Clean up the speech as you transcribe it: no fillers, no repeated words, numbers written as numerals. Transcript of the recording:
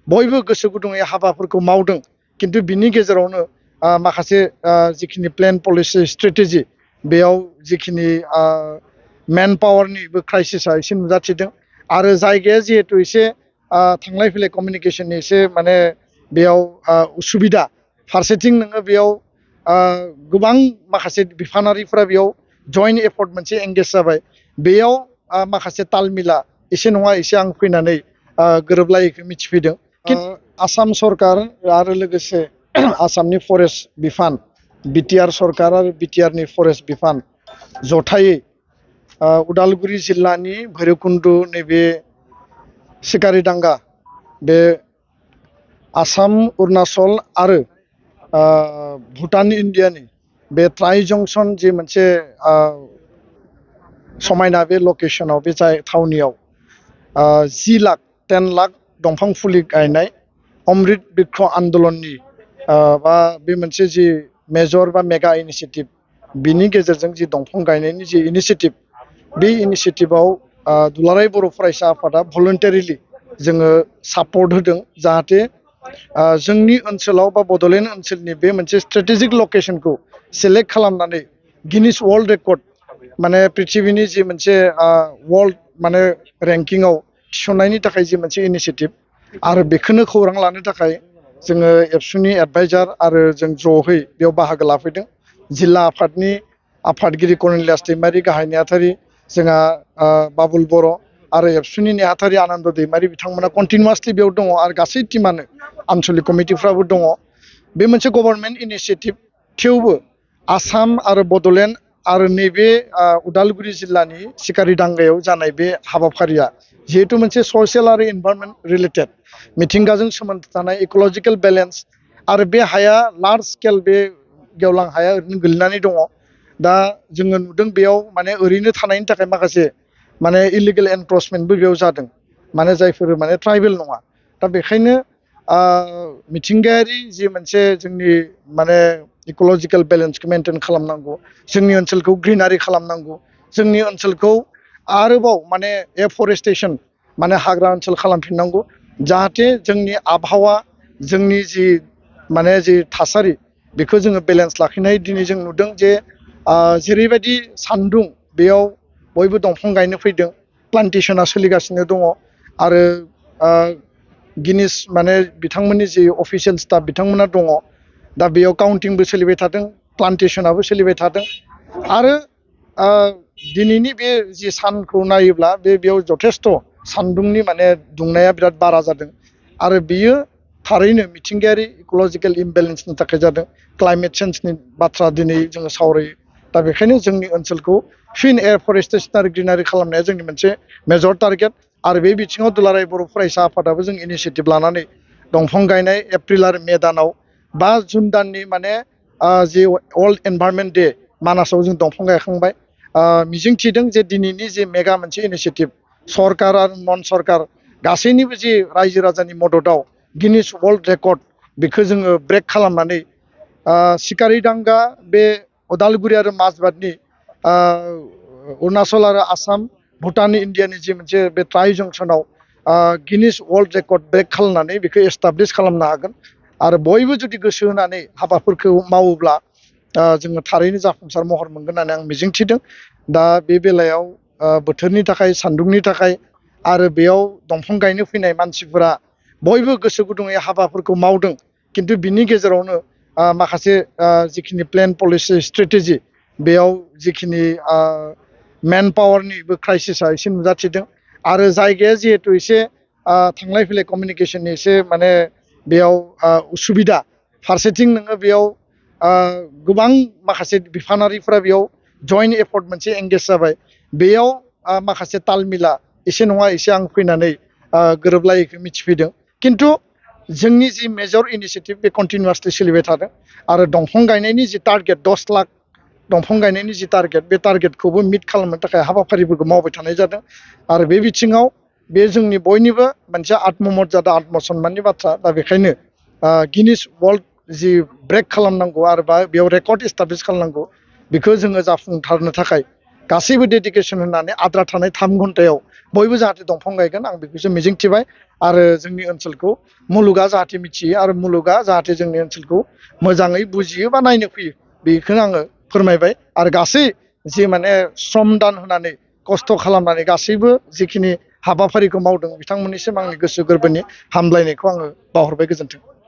बयबो गोसो गुदुङै हाबाफोरखौ मावदों किन्तु बिनि गेजेरावनो माखासे जिखिनि प्लेन पलिसि स्ट्रेटेजि बेयाव जिखिनि मेन पावारनिबो क्राइसिसआ एसे नुजाथिदों आरो जायगाया जिहेतु एसे थांलाय फैलाय कमिउनिकेसननि एसे माने बेयाव उसुबिदा फारसेथिं नोङो बेयाव गोबां माखासे बिफानारिफोरा बेयाव जयेन्ट एफर्ट मोनसे एंगेज जाबाय बेयाव माखासे तालमिला एसे नङा एसे आं फैनानै गोरोबलायैखौ मिथिफैदों आसाम सरकार आरो लोगोसे आसामनि फरेस्ट बिफान बिटिआर सरकार आरो बिटिआरनि फरेस्ट बिफान जथायै उदालगुरि जिल्लानि भैरबकुन्द नैबे सिकारिडांगा बे आसाम अरुणाचल आरो भुटान इन्डियानि बे ट्राइ जंसन जे मोनसे समायना बे लकेशनाव बे जाय थावनियाव 10 लाख दंफां फुलि गायनाय अमृत बृक्ष आन्दलननि बा बे मोनसे जि मेजर बा मेगा इनिशिएटिभ बिनि गेजेरजों जि दंफां गायनायनि जि इनिशिएटिभ बे इनिशिएटिभआव दुलाराय बर' फरायसा आफादा भलन्टारिलि जोङो सापर्ट होदों जाहाथे जोंनि ओनसोलाव बा बड'लेण्ड ओनसोलनि बे मोनसे स्ट्रेटेजिक लकेशनखौ सेलेक्ट खालामनानै गिनिस वर्ल्ड रेकर्ड माने पृथिबीनि जि मोनसे वर्ल्ड माने रेंकिंआव थिसननायनि थाखाय जि मोनसे इनिशिएटिभ आरो बेखौनो खौरां लानो थाखाय जोङो एबसुनि एडभाइजार आरो जों ज'है बेयाव बाहागो लाफैदों जिल्ला आफादनि आफादगिरि कर्नेलियास दैमारि गाहाय नेहाथारि जोंहा बाबुल बर' आरो एबसुनि नेहाथारि आनन्द दैमारि बिथांमोना कन्टिनिउवासलि बेयाव दङ आरो गासै टीमानो आनसलिक कमिटिफ्राबो दङ बे मोनसे गभर्नमेन्ट इनिशिएटिभ थेवबो आसाम आरो बड'लेण्ड आरो नैबे उदालगुरि जिल्लानि सिकारिडांगायाव जानाय बे हाबाफारिया जिहेतु मोनसे ससियेल आरो एनभायरनमेन्ट रिलेटेड मिथिंगाजों सोमोन्दो थानाय इक'लजिकेल बेलेन्स आरो बे हाया लार्ज स्केल बे गेवलां हाया ओरैनो गोलैनानै दङ दा जोङो नुदों बेयाव माने ओरैनो थानायनि थाखाय माखासे माने इलिगेल एनक्रचमेन्टबो बेयाव जादों माने जायफोर माने ट्राइबेल नङा दा बेखायनो मिथिंगायारि जि मोनसे जोंनि माने इक'लजिकेल बेलेन्सखौ मेनटेन खालामनांगौ जोंनि ओनसोलखौ ग्रिनारि खालामनांगौ जोंनि ओनसोलखौ आरोबाव माने एफरेस्टेसन माने हाग्रा ओनसोल खालामफिननांगौ जाहाथे जोंनि आबहावा जोंनि जि माने जि थासारि बेखौ जोङो बेलेन्स लाखिनाय दिनै जों नुदों जे जेरैबायदि सान्दुं बेयाव बयबो दंफां गायनो फैदों प्लान्टेसना सोलिगासिनो दङ आरो गिनिस माने बिथांमोननि जि अफिसियेल स्टाफ बिथांमोना दङ दा बेयाव काउन्टिंबो सोलिबाय थादों प्लान्टेसनाबो सोलिबाय थादों आरो दिनैनि बे जि सानखौ नायोब्ला बेयाव जथेस्थ सान्दुंनि माने दुंनाया बिराद बारा जादों आरो बियो थारैनो मिथिंगायारि इक'लजिकेल इमबेलेन्सनि थाखाय जादों क्लाइमेट चेन्जनि बाथ्रा दिनै जोङो सावरायो दा बेखायनो जोंनि ओनसोलखौ फिन एफरेस्टेसन आरो ग्रिनारि खालामनाया जोंनि मोनसे मेजर टारगेट आरो बे बिथिङाव दुलाराय बर' फरायसा आफादाबो जों इनिशिएटिभ लानानै दंफां गायनाय एप्रिल आरो मे दानाव 5 जुन दाननि माने जि वर्ल्ड एनभायरनमेन्ट डे मानासाव जों दंफां गायखांबाय मिजिं थिदों जे दिनैनि जे मेगा मोनसे इनिशिएटिभ सरकार आरो नन सरकार गासैनिबो जि रायजो राजानि मददआव गिनिस वर्ल्ड रेकर्ड बेखौ जोङो ब्रेक खालामनानै सिकारिडांगा बे उदालगुरि आरो माजबाटनि अरुणाचल आरो आसाम भुटान इन्डियानि जि मोनसे बे ट्राइ जंसनाव गिनिस वर्ल्ड रेकर्ड ब्रेक खालामनानै बेखौ एस्टाब्लिश खालामनो हागोन आरो बयबो जुदि गोसो होनानै हाबाफोरखौ मावोब्ला जोङो थारैनो जाफुंसार महर मोनगोन होननानै आं मिजिंथिदों दा बे बेलायाव बोथोरनि थाखाय सान्दुंनि थाखाय आरो बेयाव दंफां गायनो फैनाय मानसिफोरा बयबो गोसो गुदुङै हाबाफोरखौ मावदों किन्तु बिनि गेजेरावनो माखासे जिखिनि प्लेन पलिसि स्ट्रेटेजि बेयाव जिखिनि मेन पावारनिबो क्राइसिसआ एसे नुजाथिदों आरो जायगाया जिहेतु एसे थांलाय फैलाय कमिउनिकेसननि एसे माने बेयाव उसुबिदा फारसेथिं नोङो बेयाव गोबां माखासे बिफानारिफोरा बेयाव जयेन्ट एफर्ट मोनसे एंगेज जाबाय बेयाव माखासे तालमिला एसे नङा एसे आं फैनानै गोरोबलायैखौ मिथिफैदों किन्तु जोंनि जि मेजर इनिशिएटिभ बे कन्टिनिउवासलि सोलिबाय थादों आरो दंफां गायनायनि जि टारगेट 10 लाख दंफां गायनायनि जि टारगेट बे टारगेटखौबो मिट खालामनो थाखाय हाबाफारिफोरखौ मावबाय थानाय जादों आरो बे बिथिङाव बे जोंनि बयनिबो मोनसे आत्ममर्यादा आत्मसन्माननि बाथ्रा दा बेखायनो गिनिस वर्ल्ड जि ब्रेक खालामनांगौ आरो बेयाव रेकर्ड एस्टाब्लिश खालामनांगौ बेखौ जोङो जाफुंसारनो थाखाय गासैबो डेडिकेसन होनानै आद्रा थानाय 3 घन्टायाव बयबो जाहाथे दंफां गायगोन आं बेखौसो मिजिंथिबाय आरो जोंनि ओनसोलखौ मुलुगा जाहाथे मिथियो आरो मुलुगा जाहाथे जोंनि ओनसोलखौ मोजाङै बुजियो बा नायनो फैयो बेखौनो आङो फोरमायबाय आरो गासै जि माने श्रम दान होनानै खस्थ' खालामनानै गासैबो जिखिनि हाबाफारिखौ मावदों बिथांमोननिसिम आंनि गोसो गोरबोनि हामलायनायखौ आङो बावहरबाय गोजोन्थों।